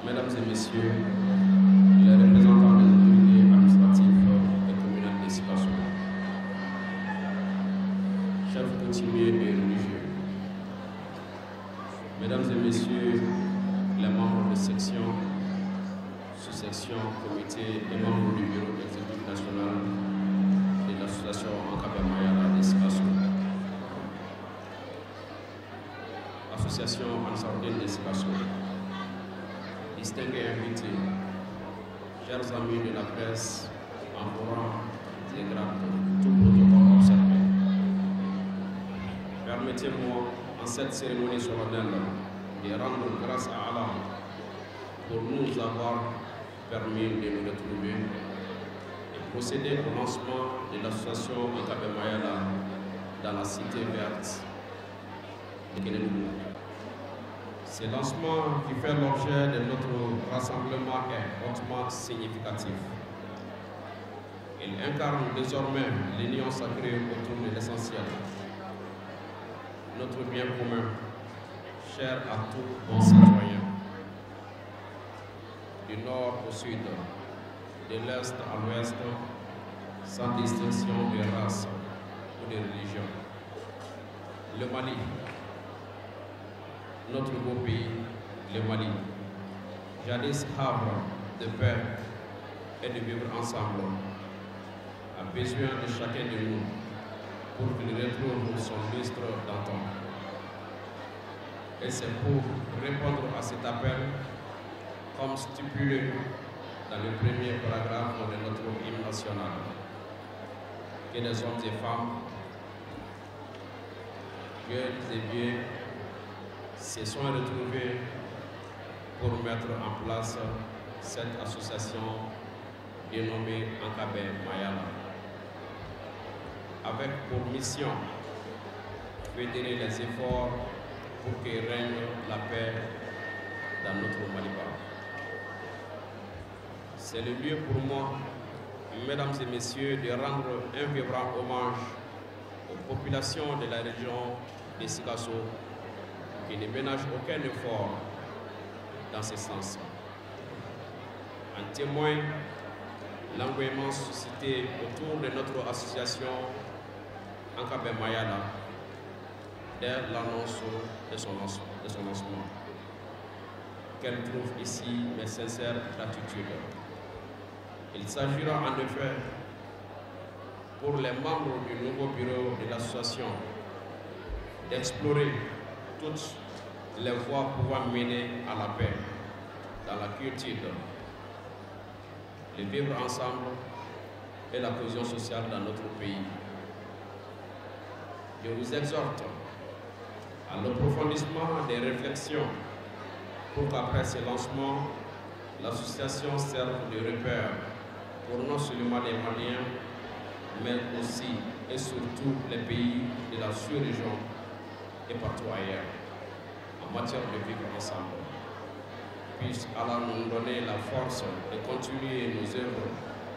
Mesdames et Messieurs, les représentants des autorités administratives et communales de Sikasso, chefs coutumiers et religieux, Mesdames et Messieurs, les membres de section, sous-section, comité et membres du bureau exécutif national de l'association An Ka Bɛn Mayala de Sikasso, Association Ansardine de Sikasso, distingués invités, chers amis de la presse, en rang et grade, tout protocole observé. Permettez-moi, en cette cérémonie solennelle, de rendre grâce à Allah pour nous avoir permis de nous retrouver et procéder au lancement de l'association An Ka Bɛn Mayala dans la cité verte de Kénédougou. Ce lancement qui fait l'objet de notre rassemblement est hautement significatif. Il incarne désormais l'union sacrée autour de l'essentiel, notre bien commun, cher à tous bons citoyens, du nord au sud, de l'est à l'ouest, sans distinction de race ou de religion. Le Mali, notre beau pays, le Mali, jadis havre de paix et de vivre ensemble, a besoin de chacun de nous pour qu'il retrouve son lustre d'antan. Et c'est pour répondre à cet appel, comme stipulé dans le premier paragraphe de notre hymne national, que les hommes et femmes, jeunes et vieux, se sont retrouvés pour mettre en place cette association dénommée An Ka Bɛn Mayala, avec pour mission fédérer les efforts pour que règne la paix dans notre Maliba. C'est le lieu pour moi, mesdames et messieurs, de rendre un vibrant hommage aux populations de la région de Sikasso qui ne ménagent aucun effort dans ce sens. En témoigne l'engouement suscité autour de notre association An Ka Bɛn Mayala dès l'annonce de son lancement. Qu'elle trouve ici mes sincères gratitudes. Il s'agira en effet pour les membres du nouveau bureau de l'association d'explorer toutes les voies pouvant mener à la paix dans la quiétude, le vivre ensemble et la cohésion sociale dans notre pays. Je vous exhorte à l'approfondissement des réflexions pour qu'après ce lancement, l'association serve de repère pour non seulement les Maliens, mais aussi et surtout les pays de la sous-région et partout ailleurs, en matière de vivre ensemble. Puisse Allah nous donner la force de continuer nos œuvres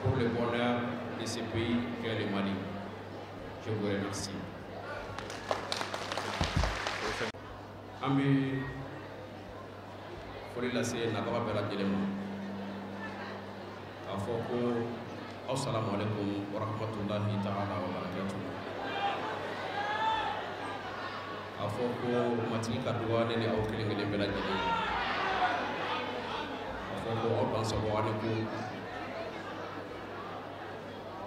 pour le bonheur de ce pays qu'est le Mali. Je vous remercie. An bɛ foli lase nabaga bɛɛ lajɛlen ma k'a fɔ ko aw salamu alaikum wa rahmatulahi ta'ala wa barakatuh, k'a fɔ ko matigi ka duwa ne ni aw kelen kelen bɛɛ lajɛlen ye, k'a fɔ ko aw dansago ani ko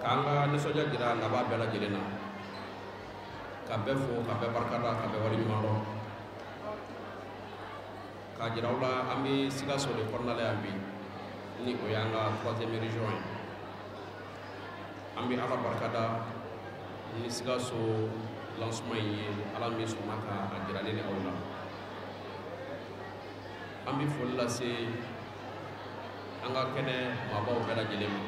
k'an ka nisɔndiya jira nabaa bɛɛ lajɛlen na, ka bɛɛ fo, ka bɛɛ barikada, ka bɛɛ waleɲuman dɔn, k'a jira aw la an bɛ Sikaso de kɔnɔna la yan bi, ni o y'an ka troisième région ye. An bɛ Ala barikada ni Sikaso lancement in ye, Ala min sɔnna ka a jira ne ni aw la. An bɛ foli lase an ka kɛnɛ maabaw bɛɛ lajɛlen ma,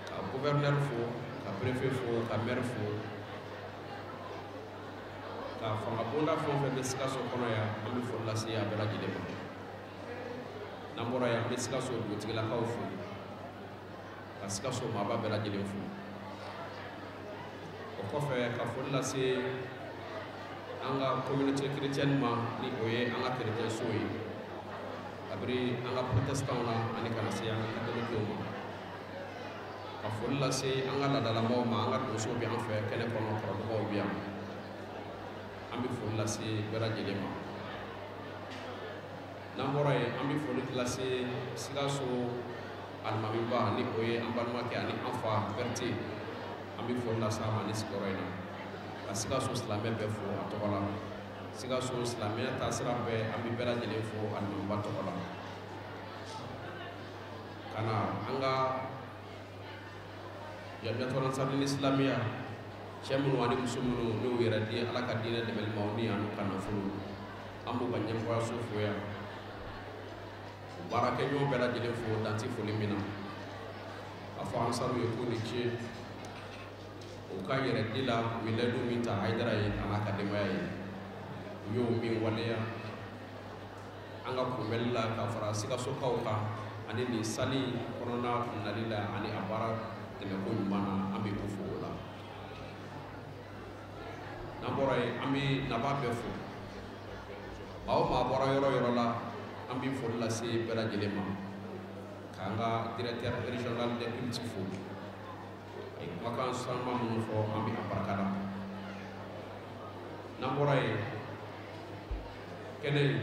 ka gouverneur fo, ka préfet fo, ka maire fo, ka fanga bonda fɛn o fɛn bɛ Sikaso kɔnɔ yan, an bɛ foli lase a bɛɛ lajɛlen ma. N'an bɔra yan, an bɛ Sikaso dugutigilakaw fo, ka Sikaso maaba bɛɛ lajɛlen fo. O kɔfɛ, ka foli lase an ka communauté chrétienne ma, ni o ye an ka chrétien so ye. Kabiri an ka protestants na ani ka na se an ka catholiques ma. Ka foli lase an ka laadalamɔgɔw ma, an ka donsow bɛ an fɛ kɛnɛ kɔnɔ, karamɔgɔw bɛ yan. An bɛ foli lase bɛɛ lajɛlen ma. N'an bɔra yen, an bɛ foli lase Sikaso alimamiba, ni o ye an balimakɛ ani an fa Berete. An bɛ foli lase a ma ni sigiyɔrɔ in na. Ka Sikaso silamɛ bɛɛ fo a tɔgɔ la. Sikaso silamɛya taasira bɛɛ, an bɛ bɛɛ lajɛlen fo alimamiba tɔgɔ la. Ka na an ka Jamiyatul Ansar Islamiya cɛ minnu ani muso minnu n'u yɛrɛ di Ala ka diinɛ dɛmɛli ma, ni ani ka nafolo, an b'u ka ɲɛmɔgɔyaso fo yan. U baarakɛɲɔgɔn bɛɛ lajɛlen fo danti foli min na. A fɔ ansaru ye ko ni ce u ka yɛrɛ di la, u ye layidu min ta Hayidara ye a n'a ka denbaya ye, u y'o min waleya an ka kunbɛli la ka fara Sikasokaw kan ani nin sali kɔnɔna nali la ani a baara dɛmɛko ɲuman na, an bɛ o fo o la. N'an bɔra yen, an bɛ naba bɛɛ fo. Maa o maa bɔra yɔrɔ yɔrɔ la, an bɛ foli lase bɛɛ lajɛlen ma. K'an ka directeur régional des cultes fo, a ye kumakan sanuma minnu fɔ, an bɛ a barika da. N'an bɔra yen, kɛnɛ in,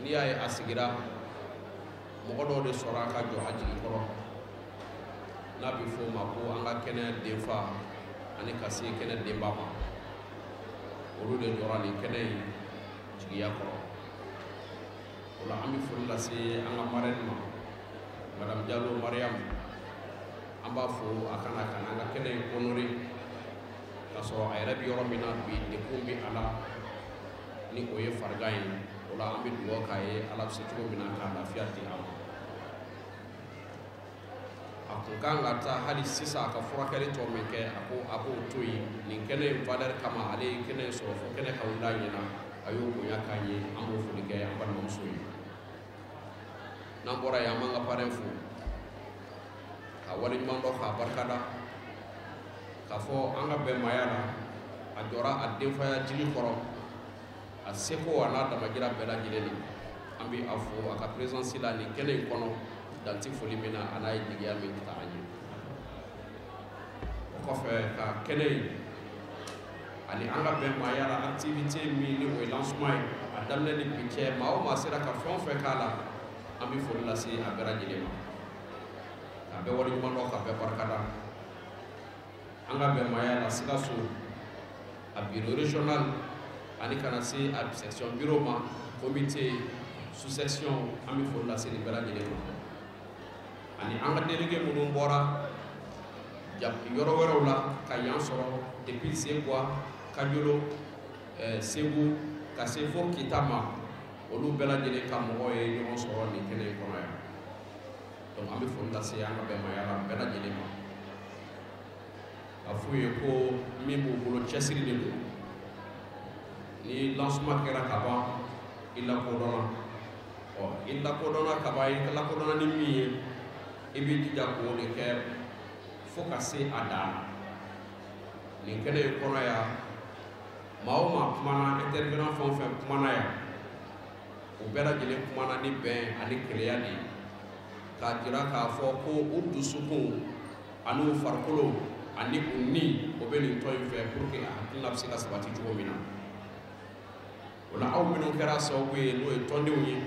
n'i y'a ye a sigira, mɔgɔ dɔw de sɔrɔ a ka jɔ a jigi kɔrɔ, n'a bɛ f'o ma ko an ka kɛnɛ denfa ani ka se kɛnɛ denba ma. Olu de jɔra nin kɛnɛ in jigiya kɔrɔ. O la, an bɛ foli lase an ka marraine ma, Madame Diallo Mariam. An b'a fo a kana ka na an ka kɛnɛ in honoré, k'a sɔrɔ a yɛrɛ bɛ yɔrɔ min na bi, degun bɛ a la, ni o ye farigan ye. O la, an bɛ dugawu k'a ye, Ala bɛ se cogo min na k'a lafiya di a ma. A kun kan ka taa hali sisan a ka furakɛli tɔ min kɛ, a ko a b'o to yen nin kɛnɛ in valeur kama. Ale ye kɛnɛ in sɔrɔ fo kɛnɛ ka wuli a ɲɛna, a y'o bonya k'an ye. An b'o foli kɛ an balimamuso ye. N'an bɔra yen, an b'an ka parrain fo ka waleɲuman dɔn, k'a barikada, k'a fɔ an ka bɛnmaya la, a jɔra a denfaya jigi kɔrɔ, a seko a n'a damajira bɛɛ lajɛlen na. An bɛ a fo a ka présence la nin kɛnɛ in kɔnɔ, danti foli min na, a n'a ye jigiya min ta an ye. O kɔfɛ, ka kɛnɛ in ani an ka bɛnmaya la activité min ni o ye lancement ye, a daminɛ ni bi cɛ, maa o maa sera ka fɛn o fɛn k'a la, an bɛ foli lase a bɛɛ lajɛlen ma, ka bɛɛ waleɲuman dɔn, ka bɛɛ barikada. An ka bɛnmaya la Sikaso, a bureau régional ani ka na se a section bureau ma, comité, sous section, an bɛ foli lase nin bɛɛ lajɛlen ma. Ani an ka délégué minnu bɔra yɔrɔ wɛrɛw la ka yan sɔrɔ, depuis Seguwa, Kajolo, Segu, ka se fo Kita ma, olu bɛɛ lajɛlen ka mɔgɔw ye ɲɔgɔn sɔrɔ nin kɛnɛ in kɔnɔ yan. Donc an bɛ foli lase an ka bɛnmaya la bɛɛ lajɛlen ma, ka f'u ye ko min b'u bolo, cɛsiri de don. Ni lancement kɛra ka ban, i lakodɔnna. Ɔ, i lakodɔnna ka ban, i lakodɔnna ni min ye, i b'i jija k'o de kɛ fo ka se a dan na. Nin kɛnɛ in kɔnɔ yan, maa o maa kumana, intervenant fɛn o fɛn kumana yan, u bɛɛ lajɛlen kumana ni bɛn ani keleya de ye, k'a jira k'a fɔ ko u dusukun ani u farikolo ani u ni, o bɛ nin tɔn in fɛ, pour que a hakilina bɛ se ka sabati cogo min na. O la, aw minnu kɛra sababu ye, n'o ye tɔndenw ye,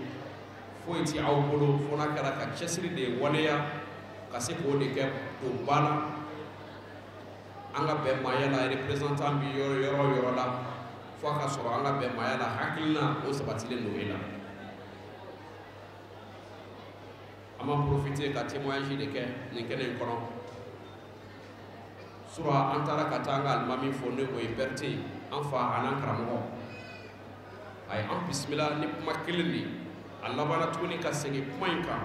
foyi ti aw bolo fo n'a kɛra ka cɛsiri de waleya ka se k'o de kɛ don ba la. An ka bɛnmaya la, représentant bi yɔrɔ yɔrɔ yɔrɔ la, fo a ka sɔrɔ an ka bɛnmaya la hakilina o sabatilen don e la. An b'an profiter ka témoignage de kɛ nin kɛnɛ in kɔnɔ. Sura, an taara ka taa an ka alimami fo, ni o ye Berete, an fa an'an karamɔgɔ. A ye an bisimila ni kuma kelen de ye. A labanna tuguni ka segin kuma in kan,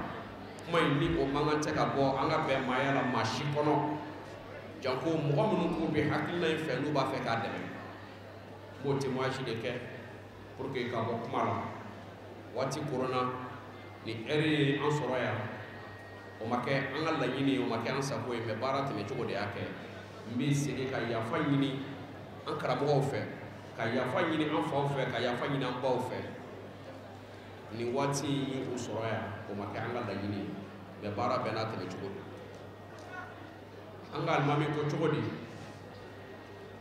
kuma in ni o man kan tɛ ka bɔ an ka bɛnmaya la maa si kɔnɔ, janko mɔgɔ minnu k'u bɛ hakilina in fɛ, n'u b'a fɛ k'a dɛmɛ. N b'o témoignage de kɛ pour que ka bɔ kuma la. Waati koronna, ni heure ye an sɔrɔ yan, o ma kɛ an ka laɲini ye, o ma kɛ an sago ye, mais baara tɛmɛcogo de y'a kɛ. N bɛ segin ka yafa ɲini an karamɔgɔw fɛ, ka yafa ɲini an faw fɛ, ka yafa ɲini an baw fɛ. Nin waati in ye u sɔrɔ yan, o ma kɛ an ka laɲini ye, mais baara bɛɛ n'a tɛmɛ cogo don. An ka alimami ko cogo di?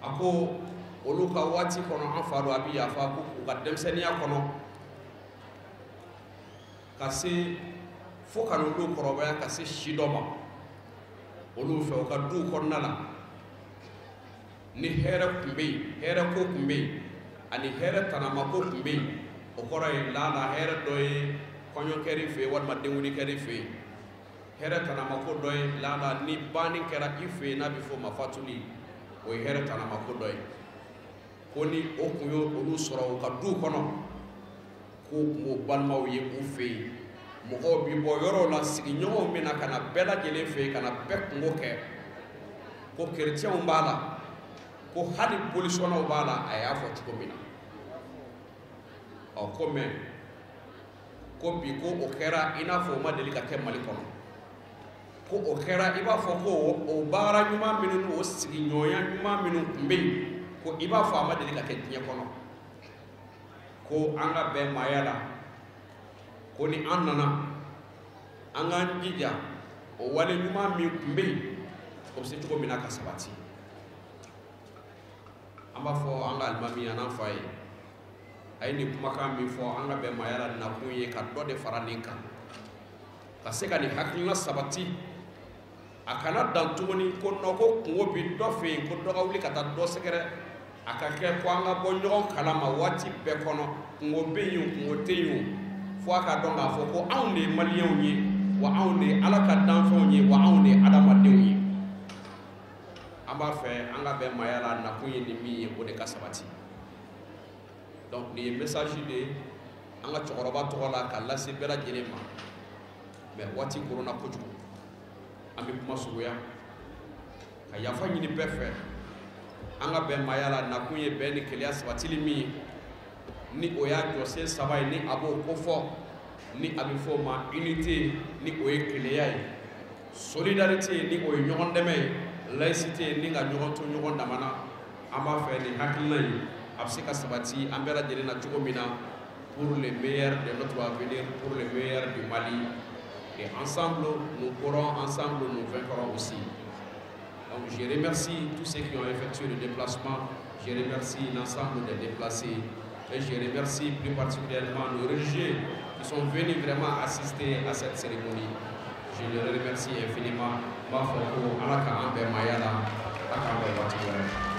A ko olu ka waati kɔnɔ, an fa don, a bɛ yafa, ko u ka denmisɛnninya kɔnɔ ka se fo ka n'olu kɔrɔbaya ka se si dɔ ma, olu fɛ u ka duw kɔnɔna la, ni hɛrɛ tun bɛ yen, hɛrɛ ko tun bɛ yen, ani hɛrɛ tanamako tun bɛ yen. O kɔrɔ ye laala hɛrɛ dɔ ye kɔɲɔ kɛr'i fɛ yen walima denkundi kɛr'i fɛ yen, hɛrɛ tanamako dɔ ye laala ni banni kɛra i fɛ yen n'a bɛ f'o ma fatuli, o ye hɛrɛ tanamako dɔ ye. Ko ni o kun ye olu sɔrɔ u ka duw kɔnɔ, k'u kun b'o balimaw ye u fɛ yen, mɔgɔw bi bɔ yɔrɔw la, sigiɲɔgɔnw bɛ na ka na bɛɛ lajɛlen fɛ yen ka na bɛɛ kungo kɛ. Ko kerecɛnw b'a la, ko hali bolisɔnnaw b'a la, a y'a fɔ cogo min na. Ɔ ko mɛ ko bi ko o kɛra i n'a fɔ o ma deli ka kɛ Mali kɔnɔ, ko o kɛra i b'a fɔ ko o baara ɲuman minnu n'o sigiɲɔgɔnya ɲuman minnu tun bɛ yen, ko i b'a fɔ a ma deli ka kɛ diɲɛ kɔnɔ. Ko an ka bɛn maaya la, ko ni an nana an k'an jija o wale ɲuman min tun bɛ yen, o bɛ se cogo min na ka sabati. An b'a fɔ an ka alimami an'an fa ye, a ye nin kumakan min fɔ an ka bɛn maaya la nakun ye ka dɔ de fara nin kan, ka se ka nin hakilina sabati. A kana dan tuguni ko nɔ ko kungo bi dɔ fɛ yen, ko dɔ ka wuli ka taa dɔ sɛgɛrɛ, a ka kɛ ko an ka bɔ ɲɔgɔn kalama waati bɛɛ kɔnɔ, kungo bɛ yen, kungo tɛ yen, fo a ka dɔn k'a fɔ ko anw de ye maliyɛnw ye, wa anw de ye Ala ka danfɛnw ye, wa anw de ye adamadenw ye. An b'a fɛ an ka bɛn maaya la nakun ye nin min ye, o de ka sabati. Donc nin ye message de ye an ka cɛkɔrɔba tɔgɔ la ka lase bɛɛ lajɛlen ma. Mais waati koronna kojugu, an bɛ kuma suguya ka yafa ɲini bɛɛ fɛ. An ka bɛn maaya la nakun ye bɛn ni kelenya sabatili min ye, ni o y'a jɔsen saba ye, ni a b'o kofɔ, ni a bɛ fɔ o ma unité, ni o ye kelenya ye, solidarité, ni o ye ɲɔgɔn dɛmɛ ye, laïcité, ni ka ɲɔgɔn to ɲɔgɔn dama na. An b'a fɛ nin hakilina in a bɛ se ka sabati an bɛɛ lajɛlen na cogo min na, pour le meilleur de notre avenir, pour le meilleur du Mali. Et ensemble, nous pourrons, ensemble, nous vaincrons aussi. Donc je remercie tous ceux qui ont effectué le déplacement, je remercie l'ensemble des déplacés, et je remercie plus particulièrement nos religieux qui sont venus vraiment assister à cette cérémonie. Je les remercie infiniment. N b'a fɔ ko Ala k'an bɛn maaya la, Ala k'an bɛn waati wɛrɛ.